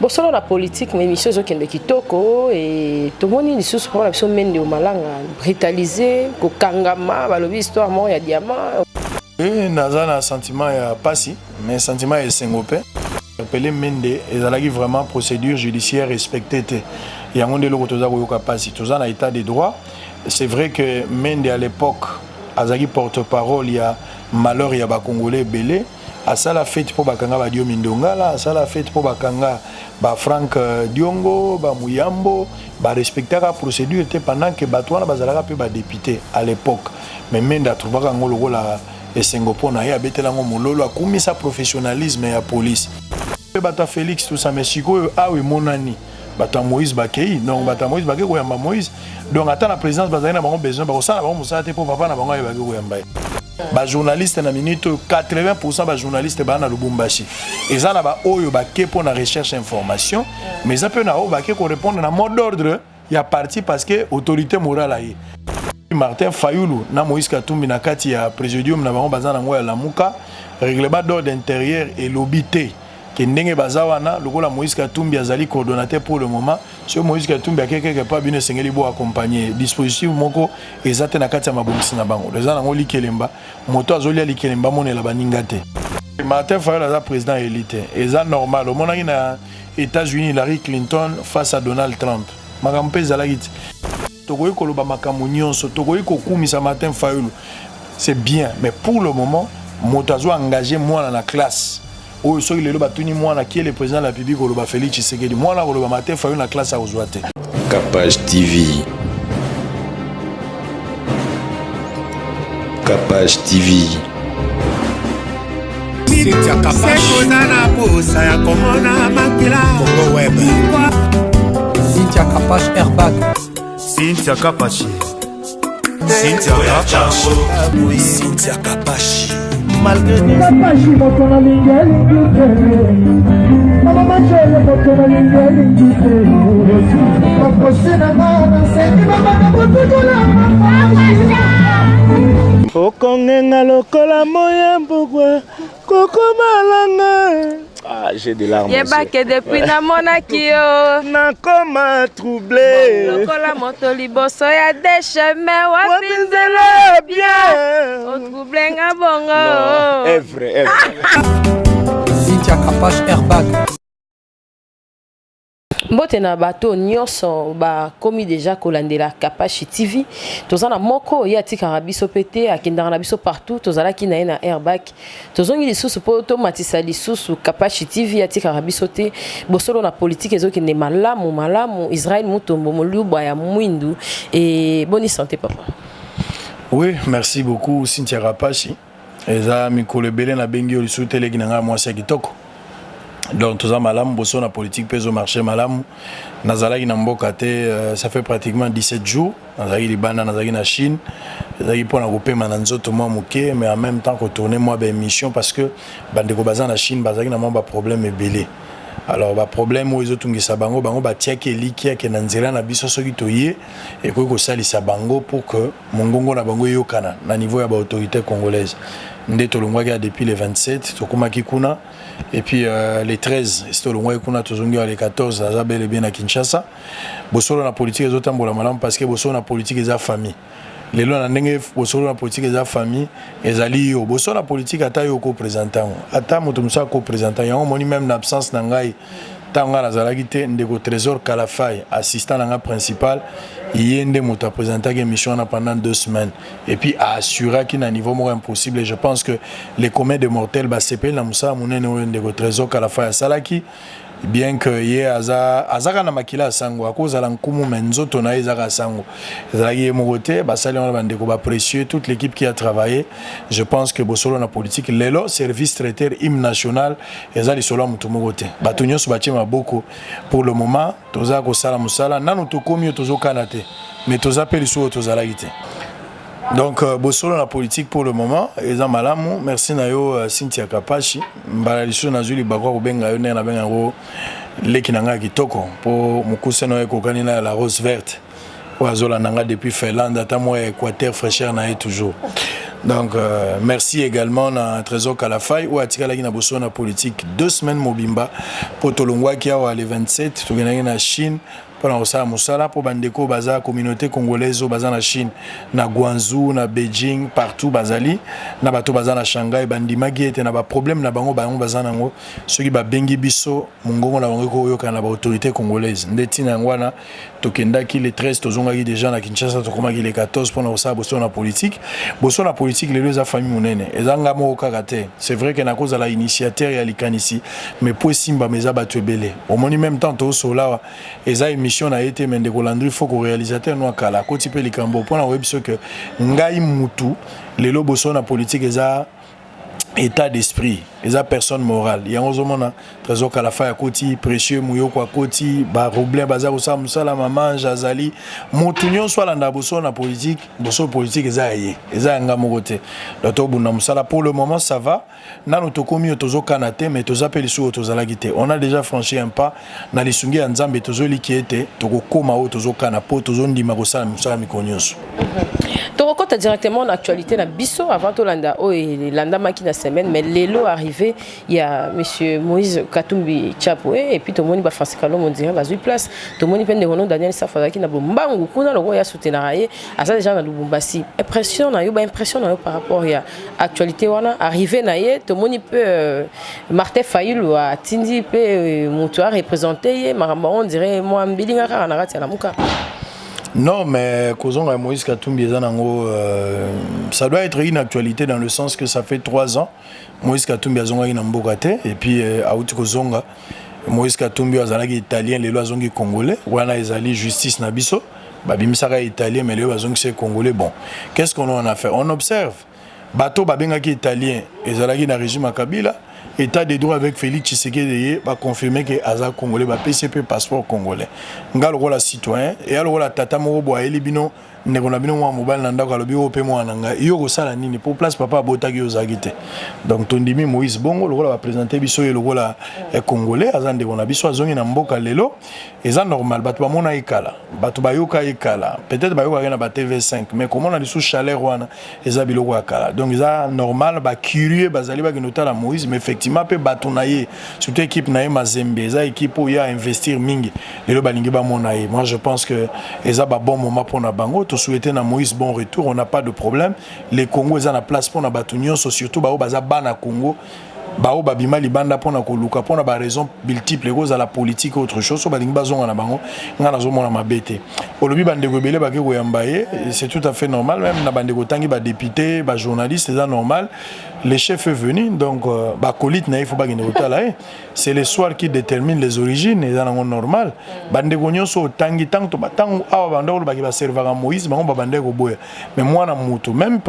Bosolo na politique mais émission ezokende kitoko e tomoni lisusu mpona biso Mende Omalanga brutalisé, kokangama, balobi histoire moko ya diamant. E naza na sentiment ya pasi, mais sentiment ya esengo mpe. Pele Mende ezalaki vraiment procédure judiciaire respectée te. Yango nde eloko toza koyoka pasi. Toza na état de droit. C'est vrai que Mende à l'époque azalaki porte-parole ya malheur ya bacongolais ebele. Asala fete mpo bakanga ba Diomi Ndongala, asala fete mpo bakanga ba Frank Diongo, ba Muyambo, barespectaka procédure te pendant que bato wana bazalaka mpe badéputé à l'époque. Mais Mende atrouvaka yango lokola esengo mpo na ye, abetela yango mololo, akumisa professionnalisme ya police. Mpe bato ya Félix tout ça, mais sikoyo awa emonani bato ya Moïse bakei, donc bato ya Moïse bakei koyamba Moïse. Donc ata na présidence bazali na bango besoin, bakosala bango mosala te mpo papa na bango ayebaki koyamba ye. Bajournaliste na minute oyo, 80 bajournaliste baa na Lubumbashi. Eza na baoyo bake mpo na recherche information, mais eza mpe na oyo bake korépondre na mot d'ordre ya parti, parce que autorité morale aye Martin Fayulu na Moïse Katumbi na kati ya présidium na bango baza nango ya Lamuka. Règlement d'ordre intérieur elobi te ke ndenge baza wana, lokola Moïse Katumbi azali coordonnateur pour le moment, soki Moïse Katumbi ake quelque part, bino esengeli bo accompagner. Dispositif moko eza te na kati ya mabongisi na bango. Eza nango likelemba, moto azolia likelemba amonela baninga te. Martin Fayulu aza président élu te, eza normal. Omonaki na États-Unis Hillary Clinton face à Donald Trump, makambo mpe ezalaki te. Tokoki koloba makambo nyonso, tokoki kokumisa Martin Fayulu, c'est bien, mais pour le moment moto azo engagé mwana na classe oyo, soki lelo batuni mwana qui est le président de la République, koloba Félix Tshisekedi, mwana koloba Martin Fayulu na classe akozwa te. Capage TV. Capage TV. Cynthia Kapash. Oza na posa ya komona makila. Congo Web. Cynthia Kapash Airbag. Cynthia Kapashi. Cynthia Kapashi. Cynthia Kapashi. Kapashi moto nalingi elingi te, mama Machele moto nalingi elingi te, bakosi na nga nasengi babanda kotukola Kapashi. Okongenga lokola moyambugwa kokomalanga. Ah, j'ai des larmes. Yebake depuis namonaki yo, nakoma troublé lokola moto liboso ya dechemin, wapi wapi nzela ya bien. Otrouble nga bongo. Evre, evre. Cynthia Kapash Airbag. Mbote na bato nyonso bakomi deja kolandela Kapashi TV. Toza na moko ye atikaka biso mpe te, akendaka na biso partout. Tozalaki na ye na airbag, tozongi lisusu mpo tomatisa lisusu Kapashi TV. Atikaka biso te. Bosolo na politike ezokende malamu malamu. Israel Mutombo, moluba ya mwindu e, boni santé papa? Oui, merci beaucoup Cynthia Kapashi. Eza mikolo ebele nabengi yo lisusu te, eleki na ngai mwasi ya kitoko. Donc toza malamu, boso na politique mpe ezomarche malamu. Nazalaki na mboka te, ça fait pratiquement 17 jours nazalaki libanda, nazalaki na Chine. Ezalaki mpona kopema na nzoto mwa moke, mais en même temps kotourne mwa baémission, parce que bandeko baza na Chine bazalaki na mwa baproblème ebele. Alors baproblème oyo ezotungisa bango, bango batiaki elikiake na nzela na biso, soki toye ekoki kosalisa bango pour que mongongo na bango eyokana na niveau ya baautorité congolaise. Nde tolongwaki ya depuis le 27, tokomaki kuna, et puis le 13 esi tolongwaki kuna, tozongi ya le 14. Aza bel et bien na Kinshasa. Bosolo na politique ezotambola malamu, parce que bosolo na politique eza famille. Lelo na ndenge bosolo na politique eza famille, ezali yo bosolo na politique, ata yo okoprésente yango, ata moto mosusu akoprésente yango. Omoni, même na absence na ngai, ntango ngai nazalaki te, ndeko Trésor Kalafai, assistant na ngai principal, ye nde moto aprésentaki émission wana pendant 2 semaines et puis aassuraki na niveau moko impossible. Et je pense que les communs de mortels basepeli na mosala monene oyo ndeko Trésor Kalafai asalaki, bien que ye aza azaka na makila ya sango, akozala nkumu, me nzoto na ye ezaka sango. Ezalaki ye moko te, basali wana bandeko baprécieux, toute l'équipe qui a travaillé. Je pense que bosolo na politique lelo, service traiteur, hymne national, eza lisolo ya motu moko te, bato nyonso batie maboko. Pour le moment toza kosala mosala, nanu tokomi oyo tozokana te, mais toza mpe lisusu oyo tozalaki te. Donc bosolo na politique pour le moment eza malamu. Merci na yo Cynthia Kapashi. Mbala lisusu nazwi libaku ya kobenga yo ndenge nabenga yango, leki na ngai ya kitoko, mpo mokuse na yo ekokani na ya la rose verte oyo azolanda nga depuis Finlande, ata mwa ya Équateur, fraîcheur na ye toujours. Donc merci également na Trésor Kalafai oyo atikalaki na boso na politique 2 semaines mobimba, mpo tolongwaki awa le 27, tokendaki na Chine mpona kosala mosala mpo bandeko baza communauté congolaise oyo baza na Chine, na Guangzhou, na Beijing, partout bazali na bato baza na Shanghai, bandimaki ete na baproblème na bango, bango baza nango, soki babengi biso, mongongo na bango ekoyokana na baautorité congolaise. Nde ntina yango wana tokendaki le 13, tozongaki déjà na Kinshasa, tokomaki le 14 mpona kosala boso na politique. Boso na politique lelo eza famille monene, eza nga moko kaka te. C'est vrai ke nakozala initiateur ya likanisi, mais po esimbama, eza bato ebele. Omoni, même temps tozosola awa, eza émission na ye te, mais ndeko Landry Foko, réalisateur no akala, akoti mpe likambo mpona koyebi so ke ngai mutu lelo boso na politique eza état d'esprit, eza personne morale. Yango ozomona Trésor Kalafa akoti, Précieux Muyoko akoti, baroblin baza kosala mosala, Mamange azali, motu nyonso alanda boso na politique. Boso politique eza ya ye, eza ya nga moko te. Donc tobunda mosala. Pour le moment, ça va. Nano tokomi oyo tozokana te, mais toza mpe lisusu oyo tozalaki te. On a déjà franchi un pas na lisungi ya Nzambe. Tozoliki ete tokokóma oyo tozokana, mpo tozondima kosala mosala mikolo nyonso. Tokokɔta directement na actualité na biso avant tolanda oyo elandamaki na semaine. Mais lelo, arrivé ya monsieur Moïse Katumbi Chapwe, et puis tomoni bafrancis Kalombo ndire bazwi place. Tomoni mpe ndeko no Daniel Safo azalaki na bombangu kuna, lokola ya soutenaka ye, aza déjà na Lubumbashi. Impression na yo, baimpression na yo par rapport ya actualité wana, arrivé na ye? Tomoni mpe Martin Fayulu atindi mpe moto areprésente ye. Makambo yango, ondire mwa mbilinga kaka na kati ya Lamuka. Non, mais kozonga Moïse Katumbi eza nango, ça doit être une actualité dans le sens que ça fait 3 ans Moïse Katumbi azongaki na mboka te. Et puis auti kozonga. Moïse Katumbi oyo azalaki italien, lelo azongi congolais. Wana ezali justice na biso. Babimisaka italien, mais lelo bazongisi ye congolais. Bon, qu'est-ce qu'on en a fait? On observe. Bato babengaki italien ezalaki na régime ya Kabila. État de droit avec Félix Tshisekedi, ye baconfirme ke aza congolais, bapesi ye mpe passeport congolais. Nga lokola citoyen, eya lokola tata moko boye ayeli bino ndeko na bino mwana mobali na ndako, alobi: "Oyo mpe mwana na ngai." Yo kosala nini po place papa abotaki yo ozalaki te? Donc tondimi Moïse bongo lokola baprésente biso ye lokola congolais, aza ndeko na biso, azongi na mboka lelo, eza normal. Bato bamona ye kala, bato bayoka ye kala, peut-être bayokaki na ba TV5, mais komona lisusu chaleur wana eza biloko ya kala. Donc eza normal, bacurieux bazali bakende kotala Moïse. Mais effectivement mpe bato na ye, surtout équipe na ye Mazembe, eza équipe oyo ya investir mingi, lelo balingi bamona ye. Moi, je pense que eza babon moment mpona bango. Tosouhaite na Moïse bon retour, on n'a pas de problème. Le Congo eza na place mpona bato nyonso, surtout baoyo baza bana Congo, bao babima libanda mpona koluka, mpona baraison multiple, ekozala politique, autre chose. So balingi bazonga na bango, ngai nazomona mabe te. Olobi bandeko ebele bake koyamba ye, c'est tout à fait normal. Même na bandeko otangi, badéputé, bajournaliste, eza normal. Le chef est venu, donc bakolite na ye, faut bakende kotala ye. C'est le soir qui détermine les origines, eza nango normal. Bandeko nyonso otangi, ntango awa banda olobaki baservaka Moïse, bango babandaki koboya. Mais mwana mutu, même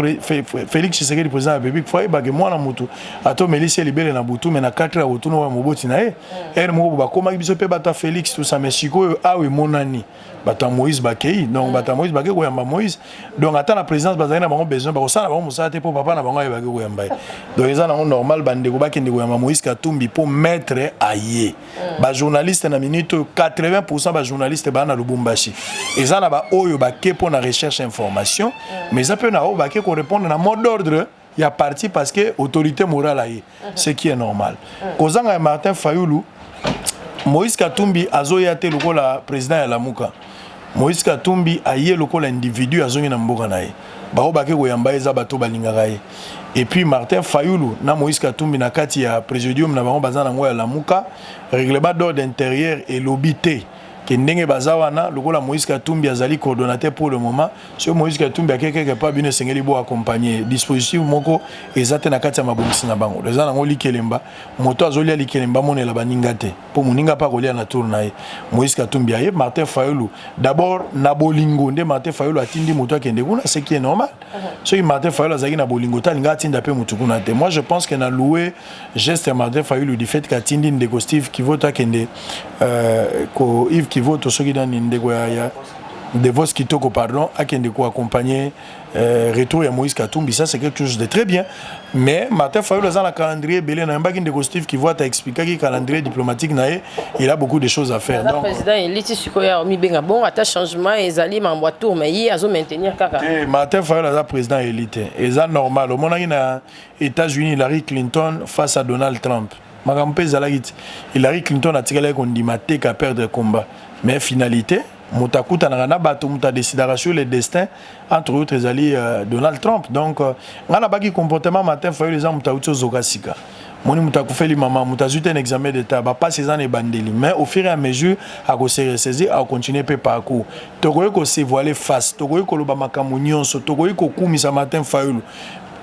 Félix Tshisekedi, président ya République, faut ayebake mwana mutu, ata omelisi ye libele na butu, mais na 4 ya butu no moboti na ye ere moko bo bakomaki biso mpe bato ya Félix, tout ça. Mais sikoyo awa emonani bato ya Moïse bakei, donc bato ya Moïse bakei koyamba Moïse. Donc ata na présidence bazalaki na bango besoin, bakosala bango mosala te mpo papa na bango ayebaki koyamba ye. Donc eza nango normal, bandeko bakende koyamba Moïse Katumbi mpo maître aye. Bajournaliste na minute oyo, 80 bajournaliste baa na Lubumbashi. Eza na baoyo bake mpo na recherche information, mais eza mpe na oyo bake korépondre na mot d'ordre ya parti, parce que autorité morale aye, ce qui est normal. Kozanga ya Martin Fayulu, Moïse Katumbi azoya te lokola président ya Lamuka. Moïse Katumbi aye lokola individu, azongi na mboka na ye. Bao bake koyamba ye eza bato balingaka ye. Et puis Martin Fayulu na Moïse Katumbi, na kati ya présidium na bango baza nango ya Lamuka, règlement d'ordre intérieur elobi te ke ndenge baza wana, lokola Moïse Katumbi azali coordonnateur pour le moment, soki Moïse Katumbi ake quelque part, bino esengeli bo accompagner. Dispositif moko eza te na kati ya mabongisi na bango. Eza nango likelemba, moto azolia likelemba amonela baninga te, mpo moninga mpe akolia na tour na ye. Moïse Katumbi aye, Martin Fayulu d'abord na bolingo nde Martin Fayulu atindi moto akende kuna, ce qui est normal. Soki Martin Fayulu azalaki na bolingo te, alinga atinda mpe motu kuna te. Moi, je pense que na louer geste ya Martin Fayulu du fait qu'atindi ndeko Steve Kivoto akende ko Yves Kivoto, soki nani, ndeko ya Devos Kitoko, pardon, akende koaccompagner. Retour ya Moïse Katumbi, ça, c'est quelque chose de très bien. Mais Martin Fayulu aza na calendrier ebele. Nayambaki ndeko Steve Kivoata, expliquaki calendrier diplomatique na ye. Il a beaucoup de choses à faire. Donc président eliti sikoyo amibenga bongo, ata changement ezali, mambo ya tour, mais ye azomaintenir kaka. Te, Martin Fayulu aza président élu te, eza normal. Omonaki na États-Unis, Hillary Clinton face à Donald Trump, makambo mpe ezalaki ti Hillary Clinton atikalaki kondima te ka perdre combat. Mais finalité, moto akutanaka na bato, moto adécidaka sur le destin, entre autres ezali Donald Trump. Donc ngai nabaki comportement Martin Fayulu eza moto auti ozoka sika, moni moto akufeli mama, moto azwi te na examen d'état, bapasi eza na ebandeli. Mais au fur et à mesure akose ressaisir, akocontinue mpe parcours. Tokoki kose voiler face, tokoki koloba makambo nyonso, tokoki kokumisa Martin Fayulu,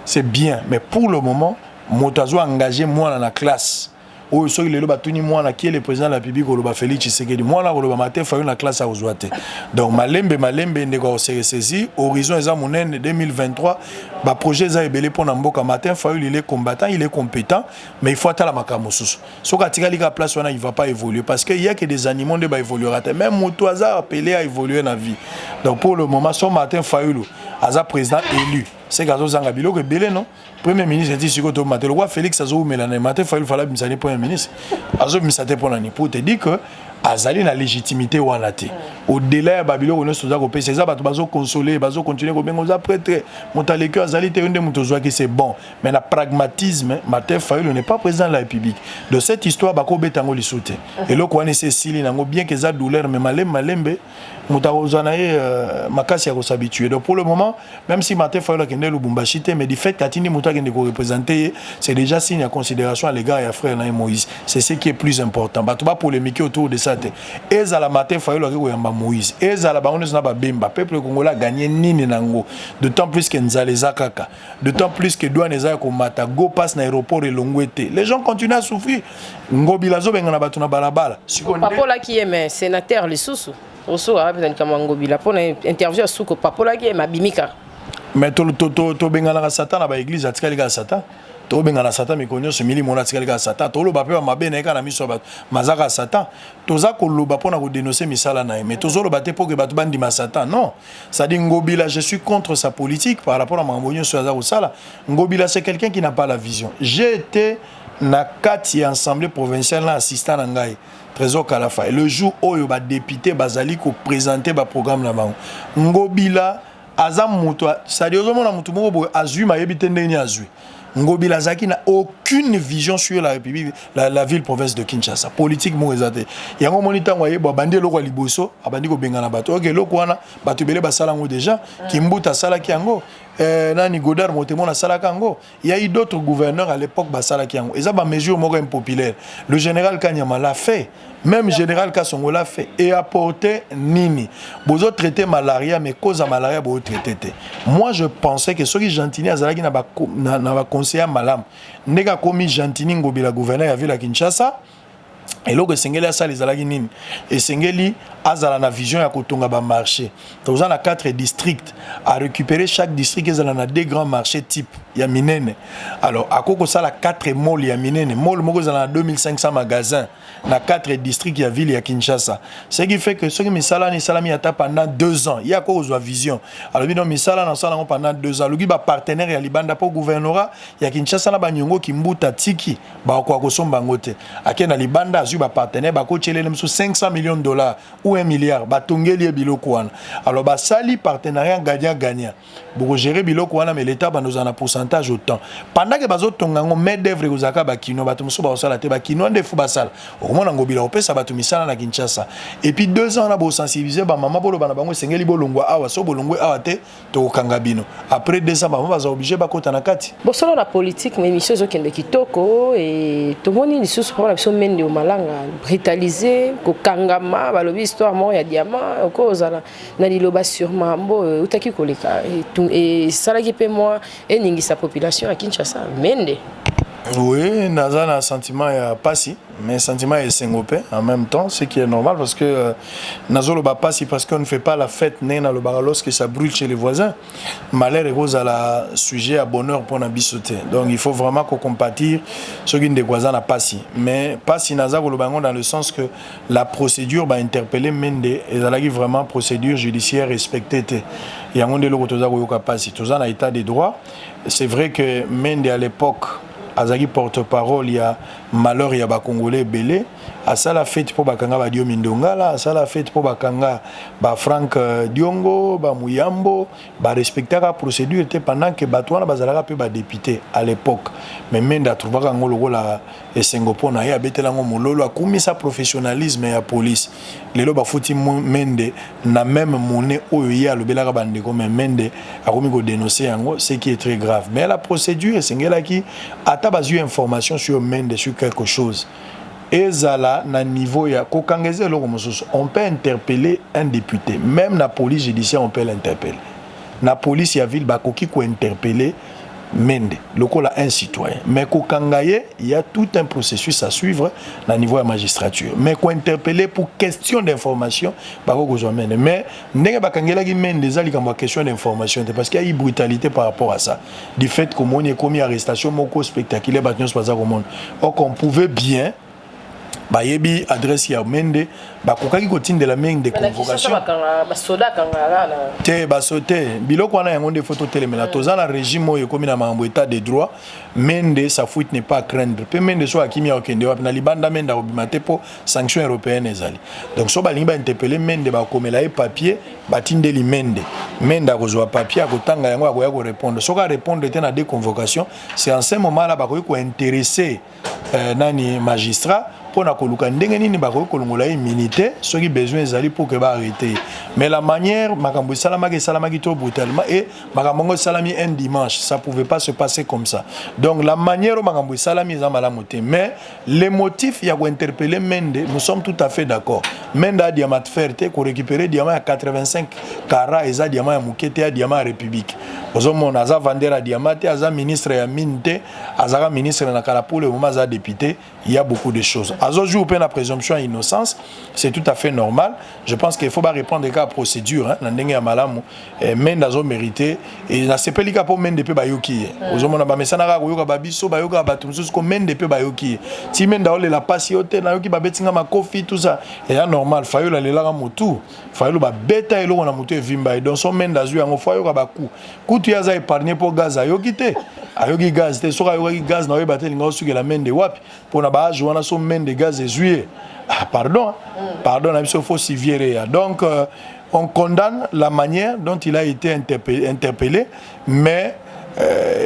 c'est bien. Mais pour le moment, moto azwa engagé mwana na classe oyo, soki lelo batuni mwana qui est le président de la République, koloba Félix Tshisekedi, mwana koloba Martin Fayulu na classe akozwa te. Donc malembe malembe, ndeko akose ressaisir. Horizon eza monene, 2023, baprojet eza ebele mpo na mboka. Martin Fayulu, il est combattant, il est compétent, mais il faut atala makambo mosusu. Soki atikali kaka place wana, il va pas évoluer, parce que il y a que des animaux nde baévoluera te. Même moto aza appelé à évoluer na vie. Donc pour le moment, so Martin Fayulu aza président élu, c'est que azozanga biloko ebele. Non, premier ministre eti sikoyo tomate lokwa Félix azowumela na ye. Martin Fayulu fala abimisa ni premier ministre, azobimisa te. Mpo na nini? Pour te dire que azali na légitimité wana te. Au-delà ya babiloko nyonso toza kopesa, eza bato bazokonsole, bazocontinue kobenga oza prêtre, moto aleki azali te, yo nde moto ozwaki, c'est bon. Mais na pragmatisme, Martin Fayulu n'est pas président de la République. De cette histoire, bakobeta yango lisusu te. Eloko wana esi esili nango, bien que eza douleur, mais malembe malembe, moto akozwa na ye makasi ya kos'habituer. Donc pour le moment, même si Martin Fayulu akende Lubumbashi te, mais du fait qu'atindi moto akende koreprésente ye, c'est déjà signe ya considération à l'égard ya frère na ye Moïse. C'est ce qui est plus important. Bato bapolémique autour de ça te. Ezala Martin Fayulu ake koyamba Moïse, ezala bango nyonso na babemba, peuple congolais aganye nini nango? D'autant plus que nzala eza kaka, d'autant plus que douane eza ya komata, go pass na aéroport elongwe te, les gens continuent à souffrir. Ngobila azobengana bato na balabala. Papolaki ye, mais sénateur lisusu osuka mpenza likambo ya Ngobila mpona interview ya suka, papolaki ye, mabimi kaka. Mais tobenganaka Satan na baéglise, atikali kaka Satan. Tobengana Satan mikolo nyonso, milimo wana atikali kaka Satan. Toloba mpe bamabe na ye kaka na miso ya bato, maza kaka Satan. Toza koloba mpona kodénonce misala na ye, mais tozoloba te mpo ke bato bandima Satan, non. C'est-à-dire, Ngobila, je suis contre sa politique par rapport à makambo nyonso aza kosala. Ngobila, c'est quelqu'un qui n'a pas la vision. J'ai été na kati ya assemblée provinciale na assistant na ngai Trésor Kalafa, et le jour oyo badéputé bazali koprésente baprogramme na bango, Ngobila aza moto, c'est-à-dire ozomona motu moko boye azwi, mayebi te ndenge nini azwi. Ngobila azalaki na aucune vision sur la République, la ville province de Kinshasa. Politique moko eza te. Yango omoni, ntango ayeba, abandi eloko ya liboso, abandi kobengana bato. Oke, eloko wana bato ebele basala yango déjà. Kimbuta asalaki yango, nani, Godard Motemona asalaka yango, il y a eu d'autres gouverneurs à l'époque basalaki yango. Eza bamesure moko impopulaire. Le général Kanyama l'a fait, même général Kasongo l'a fait. Et apporté nini? Bozo traiter malaria, mais cause ya malaria bozo traiter te. Moi, je pensais que soki Gentini azalaki na baconseiller malamu, ndenge akomi Gentini Ngobila gouverneur ya ville ya Kinshasa, eloko esengeli asala ezalaki nini? Esengeli azala na vision ya kotonga bamarché. Toza na 4 districts à récupérer, chaque district ezala na deux grands marchés type ya minene. Alors akoki kosala 4 mall ya minene, mall moko ezala na 2500 magasins na 4 districts ya ville ya Kinshasa. Ce qui fait que soki misala wana esalami ata pendant 2 ans, ye akoki kozwa vision, alobi no misala nasala yango pendant 2 ans, aluki bapartenaire ya libanda, mpo gouvernorat ya Kinshasa na baniongo Kimbuta tiki bakoka kosomba yango te. Ake na libanda, azwi bapartenaire, bakotielele mosusu 500 millions de dollars ou 1 milliard, batongeli ye biloko wana. Alors basali partenariat gagnant gagnant, bokogere biloko wana, mais l'état bandozala na pourcentage autant. Pendant ke bazotonga yango, main d'œuvre ekozalaka bakinois, bato mosusu bakosala te, bakinois nde fu basala. Okomona Ngobila kopesa bato misala na Kinshasa. Et puis 2 ans wana, bosensibilize bamama, boloba na bango esengeli bolongwa awa. So bolongwe awa te, tokokanga bino. Après 2 ans, bamama baza obligé bakota na kati. Bosolo na politique, ma émission ezokende kitoko. E tomoni lisusu mpona biso Mende Omalanga brutalisé, kokangama, balobi histoire moko ya diamant. Okozala na liloba sur mambo eutaki koleka, esalaki mpe mwa eningisa population ya Kinshasa, Mende? Oui, naza na sentiment ya pasi, mais sentiment ya esengo mpe en même temps, ce qui est normal, parce que nazoloba pasi parce qu'on ne fait pas la fête, ndenge nalobaka, lorsque ça brûle chez les voisins. Malheur ekozala sujet ya bonheur mpona biso te. Donc il faut vraiment kocompatir soki ndeko aza na pasi. Mais pasi, naza koloba yango dans le sens que la procédure bainterpeller Mende ezalaki vraiment procédure judiciaire respectée te. Yango nde eloko toza koyoka pasi. Toza na état de droit. C'est vrai que Mende, à l'époque, azalaki porte-parole ya malheur ya Bakongolais ebele. Asala fête mpo bakanga Badiomi Ndongala, asala fête mpo bakanga Bafrank Diongo, Bamuyambo. Barespectaka procédure te pendant que bato wana bazalaka mpe badéputé à l'époque. Mais Mende atrouvaka yango lokola esengo mpo na ye, abetela yango mololo, akumisa professionnalisme ya police. Lelo bafuti Mende na même monnaie oyo ye alobelaka bandeko, mais Mende akomi kodénoncer yango, ce qui est très grave. Mais la procédure esengelaki, ata bazwi information sur Mende, sur quelque chose, ezala na niveau ya kokanga, eza eloko mosusu. On peut interpeller un député, même na police judiciaire on peut l'interpeller, na police ya ville bakoki kointerpeller Mende lokola un citoyen. Mais kokanga ye, il y a tout un processus à suivre na niveau ya magistrature. Mais kointerpeller pour question d'information, bakoki kozwa Mende. Mais ndenge bakangelaki Mende, eza likambo ya question d'information te, parce qu'il y a eu brutalité par rapport à ça, du fait komoni ekomi arrestation moko spectaculaire, bato nyonso baza komona. Or qu'on pouvait bien, bayebi adresse ya Mende, bakokaki kotindela Mende convocation. Te, baso te, biloko wana yango nde faut totelemela. Toza na régime oyo ekomi na makambo état de droit. Mende, sa fuite n'est pas à craindre. Mpe Mende so akimi, akokende wapi? Na libanda Mende akobima te, mpo sanction européenne ezali. Donc so balingi bainterpeller Mende, bakomela ye papier, batindeli Mende. Mende akozwa papier, akotanga yango, akoya korépondre. Soki arépondre te na deux convocations, c'est en ce moment là bakoki kointéresser nani, magistrat, mpona koluka ndenge nini bakoki kolongola ye immunité soki besoin ezali pour que baarrêter ye. Mais la manière makambo esalamaki, esalamaki trop brutalement. Et makambo yango esalami un dimanche, ça pouvait pas se passer comme ça. Donc la manière oyo makambo esalami eza malamu te. Mais les motifs ya kointerpeller Mende, nous sommes tout à fait d'accord. Mende a diamant fer te. Korécupérer diamant ya 85 carats, eza diamant ya moke te, ya diamant ya république. Ozomona, aza vendeur ya diamant te, aza ministre ya mine te, azaka ministre na kala, pour le moment aza député. Il y a beaucoup de choses. Azojouer mpe na présomption ya innocence, c'est tout à fait normal. Je pense qu'il faut barépondre kaka procédure, hein, na ndenge ya malamu. Mende azomérite e nasepeli kaka mpo Mende mpe bayoki ye. Ozomona, bamesana kaka koyoka babiso, bayokaka bato mosusu ko Mende mpe bayoki ye. Ti Mende aolela pasi yo te, nayoki babetinga makofi, tout ça eya normal. Fayulu alelaka motu, Fayulu babeta eloko na motu, evimba ye. Donc so Mende azwi yango, faut ayoka baku kutu. Ye aza épargne mpo gaz ayoki te, ayoki gaz te. Soki ayokaki gaz, na oyeba te elinga osukela Mende wapi mpona baage wana. So Mende gaz ezwi ye, ah, pardon, pardon na biso, faut civière ya. Donc on condamne la manière dont il a été interpellé, mais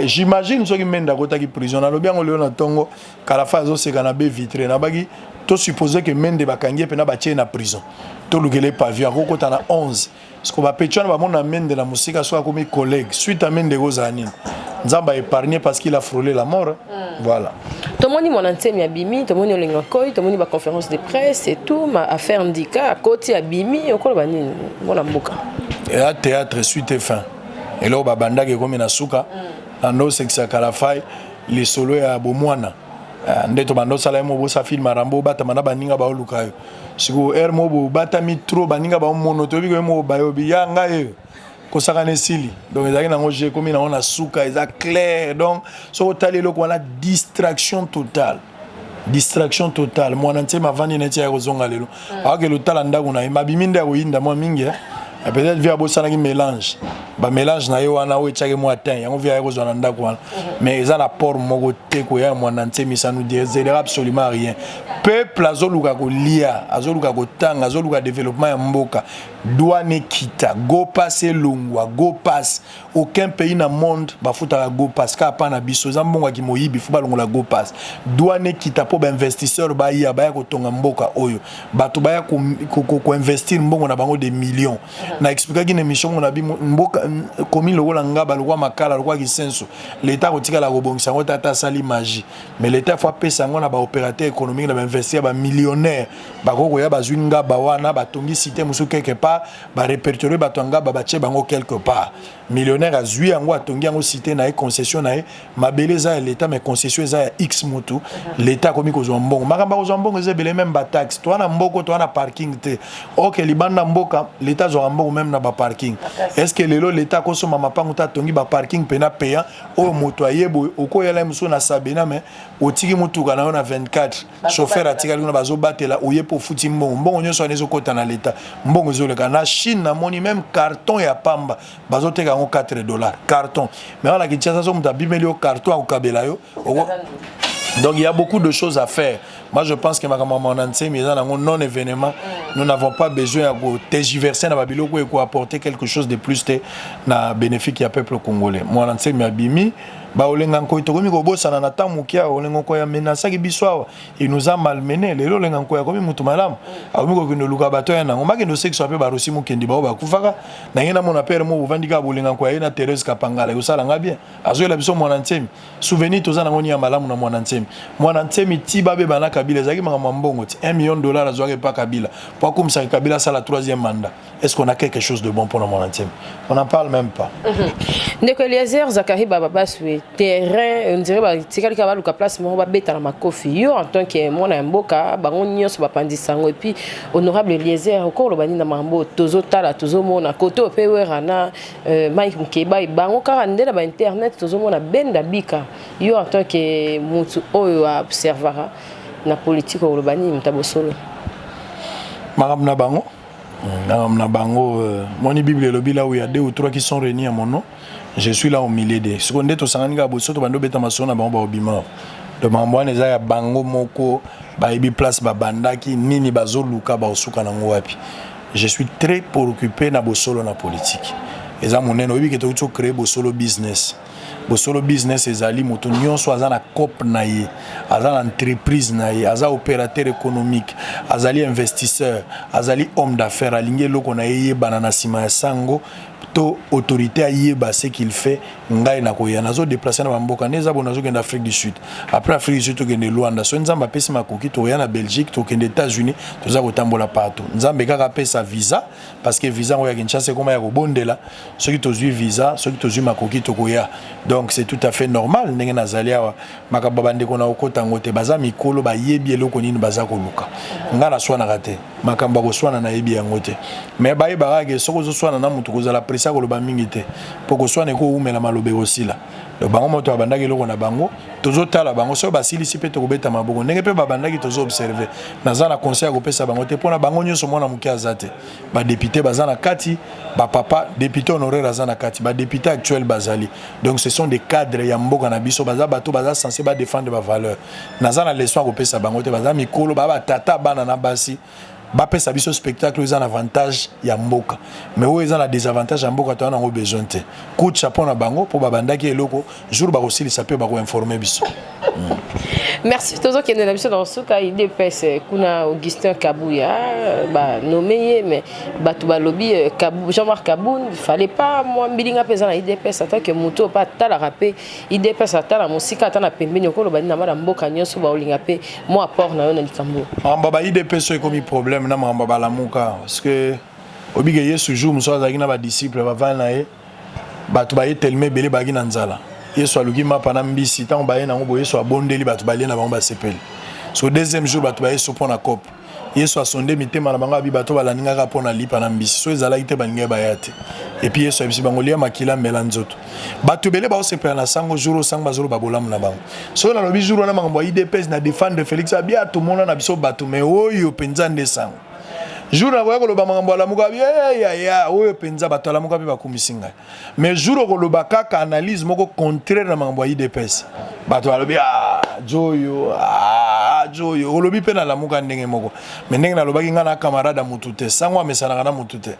j'imagine soki Mende akotaki prison. Nalobi yango lelo na ntongo, Kalafa azoseka na baie vitrée. Nabaki tosupposer que Mende bakangi ye mpena, batie na prison, tolukela pavillon, akokota na 11, parce que bapeti wana bamona Mende na mosika. Soki akomi collègue, suite à Mende ekozala nini? Nzambe a épargné parce qu'il a frôlé la mort, voilà. Tomoni Mwana Nsemi abimi, tomoni Olenga Koi, tomoni baconférence de presse et tout. Ma affaire Ndika, akoti, abimi, okoloba nini, mwana mboka? Eya théâtre, suite et fin. Eloko babandaki ekomi na suka. Na ndo osekisa Kalafai, lisolo ya bomwana nde tobanda osala ye mo bosa film arambo, obatama na baninga baoluka yo. Sikoyo ere mo bobatami trop, baninga baomono, toyebi koye moko bayobi ya ngai oyo kosaka na esili. Donc ezalaki nango je ekomi nango na suka, eza clair. Donc soki otali eloko wana, distraction totale, distraction totale. Mwana Ntsema avandi neti ya kozonga lelo, akokende otala ndako na ye, mabimi nde ya koyinda mwa mingi. Peut-être vi abosanaki mélange, bamélange na ye wana oyo etiaki mwa tin yango, vi aye kozwa na ndako wana. Mais eza na port moko te koya ya Mwana Nsemi, ça nous aidera absolument rien. Peuple azoluka kolia, azoluka kotanga, azoluka développement ya mboka. Douane ekita, go pass elongwa. Go pass, aucun pays na monde bafutaka go pass, kaka pa na biso. Eza mbongo ya kimoyibi, faut balongola go pass. Douane ekita mpo bainvestisseur baya, baya kotonga mboka oyo, bato baya koinvestir mbongo na bango de millions. Na expliquaki na émission moko na bi mboka. Commune lokola Ngaba, lokola Makala, lokola Kisenso, l'État akotikala kobongisa yango te ata asali magie. Mais l'État faut apesa yango na baopérateur économique, na bainvestisseur, bamillionnaire bakoki koya, bazwi Ngaba wana, batongi cité mosusu quelque part, barépertorier bato ya Ngaba, batie bango quelque part. Millionnaire azwi yango, atongi yango cité na ye, concession na ye. Mabele eza ya l'État, mais concession eza ya x motu. L'État akomi kozwa mbongo. Makambo akozwa mbongo eza ebele, même bataxe. Toa na mboko, toa na parking te. Ok, libanda mboka, l'État azwaka mbongo même na baparking. Est ce que lelo l'État akosomba mapango te, atongi baparking mpena payant, oyo moto aye boye, okoyala ye mosusu na Sabena, mais otiki motuka na yo na 24, chauffeur atikali kuna, bazobatela, oye mpo ofuti mbongo. Mbongo nyonso wana ezokɔta na l'État, mbongo ezoleka. Na Chine, namoni même carton ya pamba bazoteka yango 4 $, carton. Mais wana Kinshasa, so moto abimeli yo carton, akokabela yo. Donc il y a beaucoup de choses à faire. Moi, je pense que makambo ya Nsemi eza nango non événement. Nous n'avons pas besoin ya kotergiverser na babiloko oyo ekoapporter quelque chose de plus te na bénéfice ya peuple congolais. Mwana Nsemi abimi, baolenga nkoi, tokomi kobosana na ntango moke awa. Olenga Nkoi amenasaki biso awa, il nous a malmené. Lelo Olenga Nkoi akomi mutu malamu, akomi kokende oluka bato ya nango, bakende osekiswa mpe barosi mokendi bao bakufaka na ngai. Namona pere mo bovandi kaka, Bolenga Nkoi aye na Thérèse Kapangala, ekosalanga bien. Azoyela biso Mwana Nsemi. Souvenir toza nango ni ya malamu na Mwana Nsemi. Mwana Nsemi ti babeba na Kabila, ezalaki makambo ya mbongo ti 1 million dollar azwaki epa Kabila po akumisaka Kabila, asala troisième mandat. Est-ce qu'on a quelque chose de bon mpona Mwana Nsemi? On n'en parle même pas. Ndeko Eliezer Zakari Bababaswe, terrain on dirait batikali kaka baluka place moko babetana makofi. Yo, en tant que mwana ya mboka, bango nyonso bapandisa yango. Et puis, honorable Eliezer, okoloba nini na makambo tozotala, tozomona kote oyo mpe Wera na Mike Mokeba, bango kaka nde na bainternet tozomona benda bika? Yo, en tant que mutu oyo aobservaka na politique, okoloba nini, moto ya bosolo? Makambo na bango, makambo na bango. Moni Bible elobi: "Là où il y a deux ou trois qui sont réunis à mon nom, je suis là au milieu de." Sikoyo nde tosangani kaka boye, so tobandi obeta masolo na bango, baobima. Donc makambo wana eza ya bango moko, bayebi place babandaki, nini bazoluka, baosuka nango wapi. Je suis très préoccupé na bosolo na politique, eza monene. Oyebi ke tokuti ocréer Bosolo Business. Bosolo Business ezali moto nyonso aza na cope na ye, aza na entreprise na ye, aza opérateur économique, azali investisseur, azali homme d'affaires, alingi eloko na ye yebana na nsima ya sango to autorité ayeba ce qu'il fait. Ngai nakoya, nazodéplace na bamboka nde eza bo. Nazokende Afrique du Sud, après Afrique du Sud tokende Luanda. So Nzambe apesi makoki, tokoya na Belgique, tokende États-Unis, toza kotambola partout. Nzambe kaka apesa visa, parce que visa yango ya Kinshasa ekoma ya kobondela. Soki tozwi visa, soki tozwi makoki, tokoya. Donc c'est tout à fait normal ndenge nazali awa. Makambo ya bandeko na kokota yango te, baza mikolo, bayebi eloko nini baza koluka. Ngai naswanaka te, makambo ya koswana nayebi yango te. Mais bayebaka ke soki ozoswana na motu, kozala pressé koloba mingi te, mpo koswana ekowumela, maloba ekosila. Donc bango moto babandaki eloko na bango, tozotala bango. Soki basilisi mpe, tokobeta maboko ndenge mpe babandaki. Tozoobserve. Naza na conseil ya kopesa bango te, mpona bango nyonso mwana moke aza te. Badéputé baza na kati, bapapa député honoraire aza na kati, badéputé actuel bazali. Donc ce sont des cadres ya mboka na biso, baza bato baza censé badéfendre bavaleur. Naza na leçon ya kopesa bango te, baza mikolo, baa batata, bana na basi. Bapesa biso spectacle eza na avantage ya mboka, mais oyo eza na désavantage ya mboka, toza nango besoin te. Coup de chapeau na bango mpo babandaki eloko. Jour bakosilisa mpe bakoinforme biso. Merci. Tozokende na biso na suka. UDPS kuna, Augustin Kabuya banome ye, mais bato balobi Jean-Marc Kabund fallait pas. Mwa mbilinga mpe eza na UDPS. En tant que moto mpe atalaka mpe UDPS, ata na mosika, ata na pembeni, okoloba nini na bana mboka nyonso baolinga mpe mwa apport na yo na likambo? Makambo ba UDPS oyo ekomi problème na makambo balamuka, parce que obike Yesu jour mosusu azalaki na badisciple, bavandi na ye, bato baye telema ebele, bazalaki na nzala. Yesu aluki mapa na mbisi. Ntango baye nango boye, Yesu abondeli, bato balie na bango, basepeli. So deuxième jour, bato baye so mpo na kope. Yesu asonde mitema na bango, abi bato balandingaka mpo na lipa na mbisi, so ezalaki te, balingaki baya te. Et puis Yesu ayebisi bango: "Lia makila, mela nzoto." Bato ebele baosepela na sango. Jour oyo sango bazoloba bolamu na bango, soki nalobi jour wana makambo ya UDPS na défendre Félix, abia tomona na biso bato, mais oyo mpenza nde sango. Jour nakoya koloba makambo alamuka, yaya oyo mpenza bato alamuka mpe bakumisi ngai. Mais jour okoloba kaka analyse moko contraire na makambo ya UDPS, bato balobi: "Ah, joyo, ah, joyo olobi mpe nalamuka ndenge moko." Mais ndenge nalobaki, ngai na camarade ya motu te, sango amesanaka na motu te.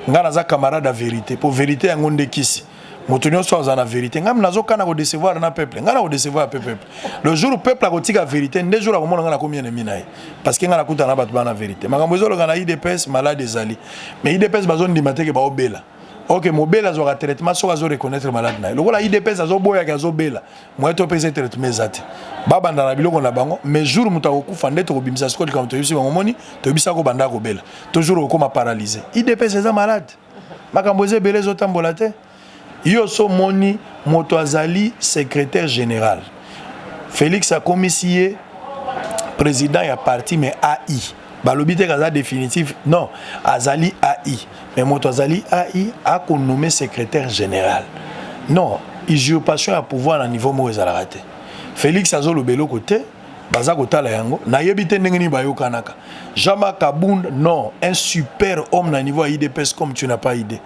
Ngai naza camarade ya vérité, mpo vérité yango nde kisi. Moto nyonso aza na vérité. Ngai nazokana kodecevoir na peuple, ngai na kodecevoir pe peuple. Le jour peuple akotika vérité, nde jour akomona ngai nakomi ennemi na ye, parce que ngai nakutana na bato bana vérité. Makambo ezoloka na UDPS, malade ezali, mais UDPS bazondima teke baobela. Ok, mobeli azwaka traitement soki azo reconnaître malade na ye. Lokola UDPS azoboyaka, azobela, moye topesa ye traitement eza te. Babanda na biloko na bango, mais jour moto akokufa nde tokobimisa sikoyo likambo. Toyebisi bango, moni toyebisa kobanda kobela, toujours okokoma paralysé. UDPS eza malade, makambo eza ebele, ezotambola te. Yo so moni moto azali secrétaire général, Félix akomisi ye président ya parti, mais ai balobi te kaza définitif. Non, azali ai, mais moto azali ai akonommer secrétaire général. Non, usurpation ya pouvoir na niveau moko ezalaka te. Félix azoloba eloko te, baza kotala yango, nayebi te ndenge nini bayokanaka. Jean-Marc Kabund, non, un super homme na niveau ya UDPS comme tu n'as pas idée.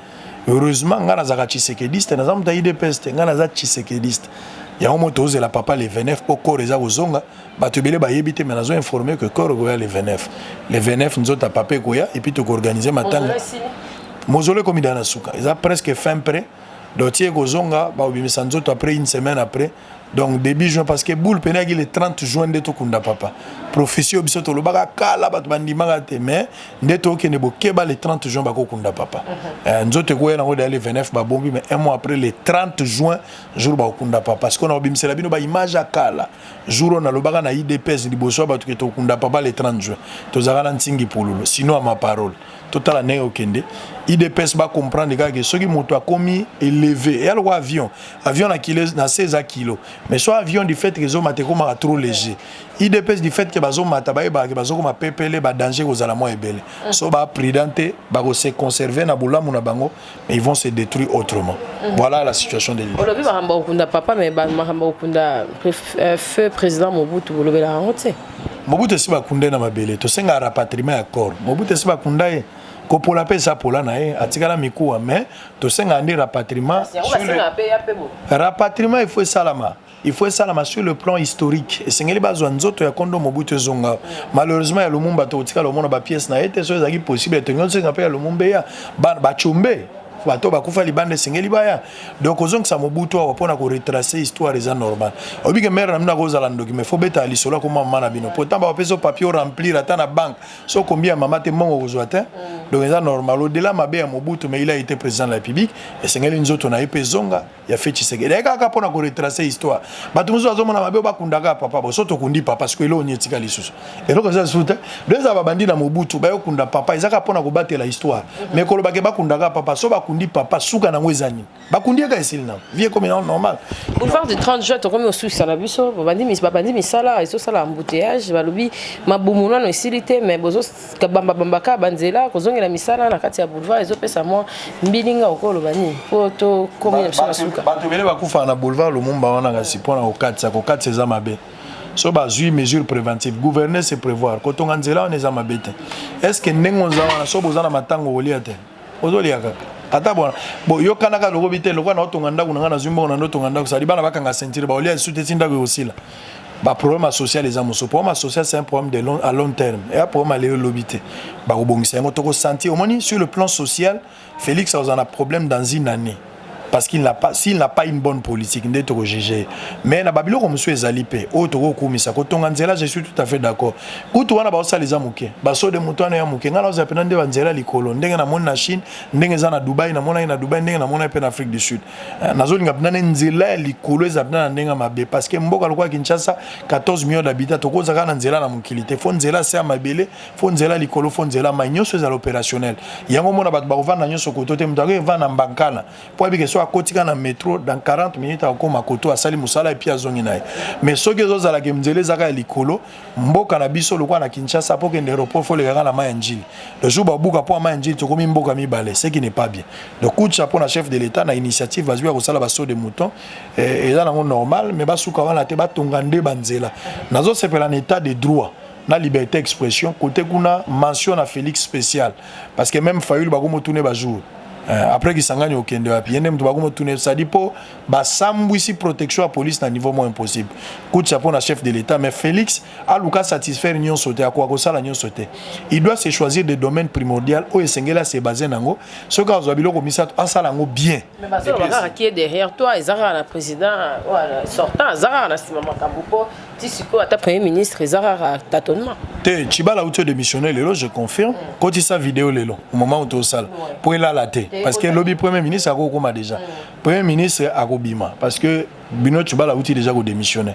Heureusement ngai nazalaka tshisekediste, naza moto ya UDPS te, ngai naza tshisekediste. Yango mo tozela papa le 29 mpo corps eza kozonga. Bato ebele bayebi te, mais nazo informer que corps ekoya le 29. Le 29 nzoto ya papa ekoya et puis tokoorganiser matanga. Mozolo ekomi da na suka, eza presque fin prêt. Donc ti ekozonga, bakobimisa nzoto après une semaine après, donc début juin, parce que boule pene yaki le 30 juin nde tokunda papa. Prophétie oyo biso tolobaka kala, bato bandimaka te, mais nde tokende bokeba, le 30 juin bakokunda papa. Nzoto ekoya nango deya le 29, babombi, mais un mois après, le 30 juin, jour bakokunda papa. Parce que na kobimisela bino baimage ya kala, jour oyo nalobaka na UDPS liboso ya bato ke tokunda papa le 30 juin, tozalaka na ntingi pululu. Sinon ya ma parole, totala ndenge okende. UDPS bacomprendre kaka ke soki moto akomi élevé, eya lokwa avion. Avion na kilo, na se eza kilo, mais so avion, du fait ke ezomata, ekomaka trop léger. UDPS, du fait ke bazomata, bayebaka ke bazokoma pepele, badanger kozala mwa ebele. So baprudent te, bakose conserver na bolamu na bango, mais ils vont se détruire autrement. Voilà la situation de l'UDPS. Olobi makambo ya kokunda papa, mais makambo ya kokunda feu président Mobutu, bolobelaka yango te. Mobutu esi bakunda ye na mabele. Tosengaka rapatriement ya corps. Mobutu esi bakunda ye, kopola mpe eza pola na ye, atikala mikuwa, mais tosengaka nde rapatriement. Yango basengaka mpe ya mpe bo. Rapatriement il faut esalama, il faut esalama sur le plan historique. Esengeli bazwa nzoto ya kondo Mobutu ezonga. Malheureusement ya Lumumba tokotikala omona bapièce na ye te. So ezalaki possible, tolingi osenga mpe ya Lumumba eya. Bacombe bato bakufa libanda, esengeli baya. Donc ozongisa Mobutu awa mpona koretracer histoire eza normal. Obike mare na bino akozala ndoki, mais faut betala lisolo akoma mama na bino. Pourtant bapesa papier oremplir ata na banque, so kombi ya mama te, mbongo kozwa te. Donc eza normal, au-delà mabe ya Mobutu, mais il a été président de la République. Esengeli nzoto na ye mpe ezonga ya fe Tshisekedi, aye kaka mpona koretracer histoire. Bato mosusu bazomona mabe oyo bakundaka papa. Bo so tokundi papa, siko eloko nini etika lisusu? Eloko eza lisusu te. Donc eza babandi na Mobutu, bayokunda papa, eza kaka mpona kobatela histoire. Mais kolobake bakundaka papa, so bakundi papa, suka nango eza nini? Bakundi eka, esili nango, vie ekomi nango normal. Boulevard du 30 juin, tokomi osukisa na biso. Babandi misala, ezosala embouteillage. Balobi mabumu nano esili te, mais bozobambabambaka banzela kozongela misala na kati ya boulevard, ezopesa mwa mbilinga. Okoloba nini mpo tokomi na biso na suka? Bato ebele bakufaka na boulevard Lumumba wana, kasi mpona kokatisa eza mabe. So bazwi mesure préventive, gouverner c'est prévoir. Kotonga nzela wana eza mabe te. Est ce que ndenge oza wana, so boza na matango, kolia te, ozolia kaka ata bona bo yokanaka lokobi te? Lokola naotonga ndako na ngai, nazwi mbongo na ndotonga ndako, sadi bana bakanga ceinture, baolia lisusu te ti ndako ekosila. Baproblème social eza mosusu. Problème social, c'est un problème à long terme. Eya problème alelo elobi te, bakobongisa yango, tokosentir. Omoni, sur le plan social, Félix akozala na problème dans une année, parce qu'il n'a pas, s'il n'a pas une bonne politique nde tokojuger. Mais na babiloko mosusu ezali mpe oyo tokokumisa, kotonga nzela, je suis tout à fait d'accord. Kutu wana baosala eza moke, basode moto wana ya moke. Ngai naozala mpena nde banzela likolo, ndenge namoni na Chine, ndenge eza na Dubai, namonaki na Dubai, ndenge namonaki mpe na Afrique du Sud. Nazolinga mpena nde nzela ya likolo eza mpena na ndenge mabe, parce que mboka lokola Kinshasa, 14 millions d'habitants, tokoza kaka na nzela na mokili te. Faut nzela se ya mabele, faut nzela likolo, faut nzela mai, nyonso ezala opérationnel. Yango mona bato bakovanda nyonso koto te. Moto akoki evanda na Mbankana mpo ayebike so akoti kaka na métro, dans 40 minutes akokóma koto, asali mosala et puis azongi na ye. Mais soki ezozalaka nzela ezaka ya likolo, mboka na biso lokola na Kinshasa, mpo kende aéroport, faut olekaka na mai ya Njili. Le jour babuka mpo ya mai ya Njili, tokomi mboka mibale, ce qui n'est pas bien. Donc coup de chapeau na chef de l'État na initiative bazwi ya kosala basaut de mouton. Eza nango normal, mais basuka wana te, batonga nde banzela. Nazosepela na état de droit na liberté d'expression côté kuna. Mention na Félix spécial, parce que même Fayulu bakomotune bajour après Kisangani, okende wapi? Ye nde moto bakomotune sadi mpo basambwisi protection ya police na niveau moko impossible. Coup de chapeau na chef de l'État. Mais Félix aluka satisfaire nyonso te, akoka kosala nyonso te. Il doit se choisir des domaines primordial oyo esengeli ase base nango. Soki azwa biloko misato, asala yango bien. Mais bazoloba kaka qui est derrière toi, eza kaka na président sortant, aza kaka na nsima makambo mpo. Ti sikoyo ata premier ministre eza kaka tâtonnement. Te, Tshibala auti odémissionne lelo, je confirme. Kotisa video lelo au moment où tosala po elala te, parce que lobi premier ministre akokoma déjà. Premier ministre akobima parce que bino Tshibala auti déjà kodémissionner.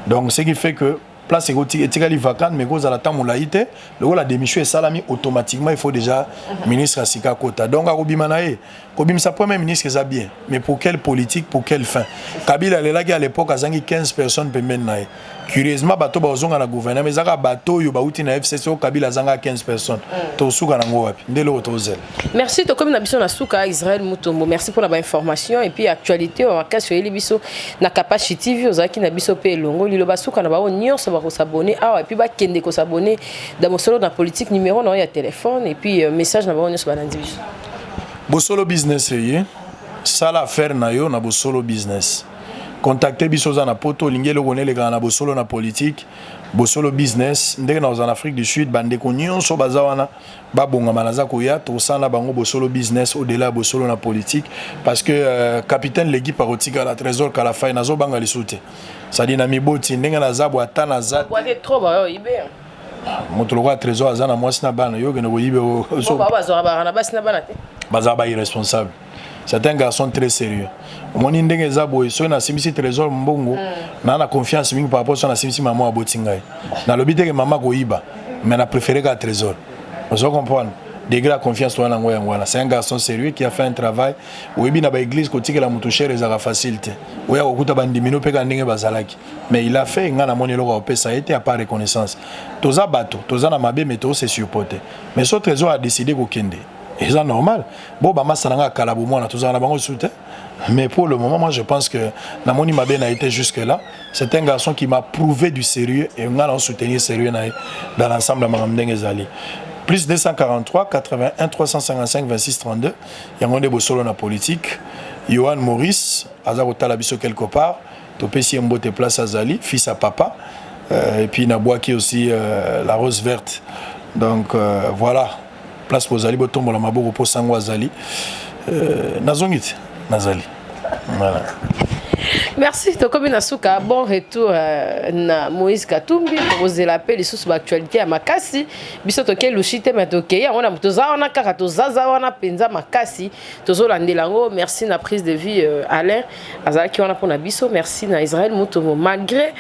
Donc ce qui fait que place etikali vacante, mais kozala ntango molai te. Lokola démission esalami, automatiquement il faut déjà ministre ya sika akota. Donc akobima na ye. Kobimisa premier ministre eza bien, mais pour quelle politique, pour quelle fin? Kabila alelaki à l'époque, azangi 15 personnes pembeni na ye. Curieusement, bato bazonga na gouvernement ezaka bato oyo bauti na FCC oyo Kabila azanga 15 personnes. Tosuka nango wapi? Nde eloko tozela. Merci, tokomi na biso na suka. Israel Mutombo, merci mpona bainformation et puis actualité oyo makasi oyeli biso na Kapashi TV. Ozalaki na biso mpe elongo. Liloba suka na bango nyonso bakosabone awa et puis bakende kosabone da Mosolo na Politique, numéro na oyo ya téléphone et puis message na bango nyonso balandi biso. Bosolo Business eye sala affaire na yo na Bosolo Business. Contacte biso. Oza na Poto, olingi eloko nelekaka na Bosolo na Politique, Bosolo Business. Ndenge na kozala na Afrique du Sud, bandeko nyonso baza wana babongama, naza koya, tosala na bango Bosolo Business au-delà ya Bosolo na Politique, parce que capitaine l'équipe akotikala Trésor Kalafai. Nazobanga lisusu te, c'est-à-dire na miboti ndenge naza bo, ata naza boite trop bayo ibe. Moto lokola Trésor aza na mwasi na bana, yo okende koyibe? Bao bazwaka baka na basi na bana te. Bazala ba irresponsable. C'est un garçon très sérieux. Omoni ndenge eza boye, soki nasimbisi Trésor mbongo, naa na confiance mingi par rapport so nasimbisi mama aboti ngai. Nalobi teke mama koyiba, mais na préféré kaka Trésor. Ozo comprendre degré ya confiance wana yango, yango wana. C'est un garçon sérieux qui a fait un travail. Oyebi, na baéglise, kotikela moto cher ezalaka facile te. Oya kokuta bandimino mpe kaka ndenge bazalaki, mais il a fait. Ngai namoni eloko akopesa ye te à part reconnaissance. Toza bato, toza na mabe, mais tose supporter. Mais so Trésor a décidé kokende, eza normal. Bo bamasa na nga kala, bomwana tozala na bango su te. Mais pour le moment, moi je pense que namoni mabe na été jusque là. C'est un garçon qui m'a prouvé du sérieux et nga na soutenir sérieux na ye dans l'ensemble ya makambo ndenge ezali. Plus 243 81 355 26 32, yango nde Bosolo na Politique. Johan Maurice aza kotala biso quelque part, topesi ye mbote place azali, fils à papa. Et puis nabwaki aussi la rose verte. Donc voilà, place bozali, botombola maboko mpo sango azali. Nazongi te, nazali, voilà. Merci, tokomi na suka. Bon retour na Moïse Katumbi. Tokozela mpe lisusu baactualité ya makasi. Biso tokei lushi te, me tokei yango na toza wana kaka, tozaza wana mpenza makasi, tozolandela yango. Merci na prise de vue, Alain azalaki wana mpona biso. Merci na Israel Mutombo, malgré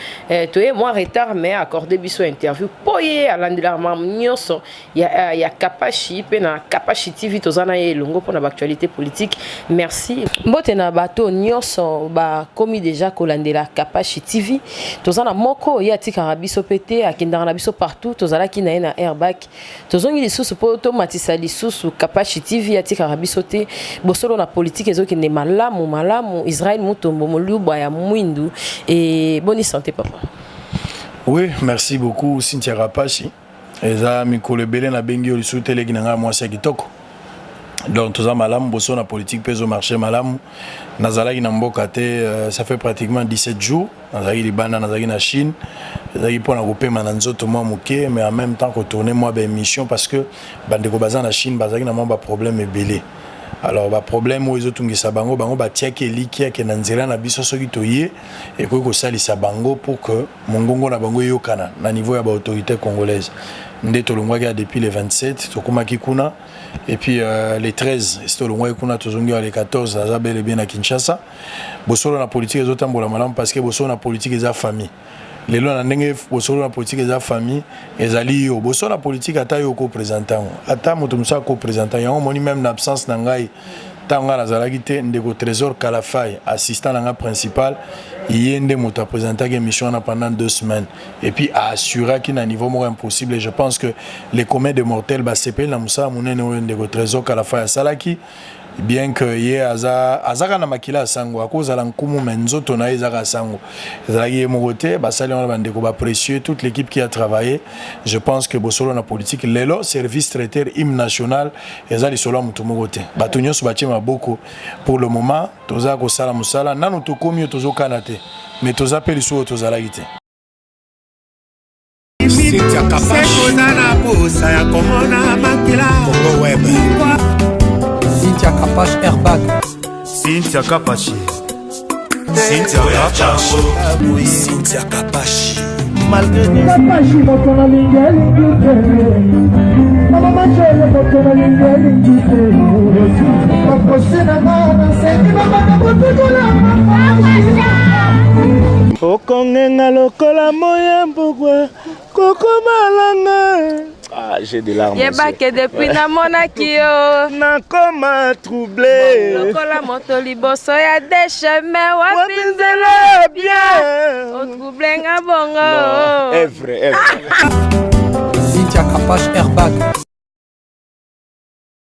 toye mwa retard, mais accordé biso interview mpo ye alandelaka makambo nyonso ya Kapashi mpe na Kapashi TV. Toza na ye elongo mpona baactualité politique. Merci, mbote na bato nyonso bakomi déjà kolandela Kapashi TV. Toza na moko ye atikaka biso mpe te, akendaka na biso partout. Tozalaki na ye na airbag, tozongi lisusu mpo tomatisa lisusu Kapashi TV. Atikaka biso te. Bosolo na Politique ezokende malamu malamu. Israel Mutombo, moluba ya mwindu e, boni santé, papa? Oui, merci beaucoup, Cynthia Rapashi. Eza mikolo ebele nabengi yo lisusu te, eleki na ngai mwasi ya kitoko. Donc toza malamu, Boso na Politique mpe ezomarche malamu. Nazalaki na mboka te, ça fait pratiquement 17 jours nazalaki libanda, nazalaki na Chine. Ezalaki mpona kopema na nzoto mwa moke, mais en même temps kotourne mwa baémission, parce que bandeko baza na Chine bazalaki na mwa baproblème ebele. Alors baproblème oyo ezotungisa bango, bango batiaki elikya ke na nzela na biso, soki toye, ekoki kosalisa bango pour que mongongo na bango eyokana na niveau ya baautorité congolaise. Nde tolongwaki ya depuis le 27, tokomaki kuna, et puis le 13 esi tolongwaki kuna, tozongi le 14. Naza bel et bien na Kinshasa. Bosolo na Politique ezotambola malamu, parce que Bosolo na Politique eza famille. Lelo na ndenge Bosolo na Politique eza famille, ezali yo Bosolo na Politique, ata yo okoprésente yango, ata moto mosusu akoprésente yango. Omoni, même na absence na ngai, ntango ngai nazalaki te, ndeko Trésor Kalafai, assistant na ngai principal, ye nde moto aprésentaki émission wana pendant 2 semaines et puis aassuraki na niveau moko impossible. Et je pense que les communs de mortels basepeli na mosala monene oyo ndeko Trésor Kalafai asalaki, bien que ye aza azaka na makila ya sango, akozala nkumu, me nzoto na ye ezaka sango. Ezalaki ye moko te, basali wana bandeko baprécieux, toute l'équipe qui a travaillé. Je pense que Bosolo na Politique lelo, service traiteur, hymne national, eza lisolo ya motu moko te, bato nyonso batie maboko. Pour le moment toza kosala mosala, nanu tokomi oyo tozokana te, mais toza mpe lisusu oyo tozalaki te. Oza na posa ya komona makila. Congo Web. Cynthia Kapash Airbag. Cynthia Kapashi, Cynthia Kapashi. Cynthia Kapashi. Malgré Kapashi moto nalingi elingi te, mama Majele moto nalingi elingi te, baposi na nga nasengi babanda kotukola. Okongenga lokola moya mbugwa kokomalanga. Ah, j'ai des larmes. Yebake depuis namonaki yo nakoma troublé lokola moto liboso ya dechemin. Wapi nzela bien? Otrouble nga bongo. Evre, evre.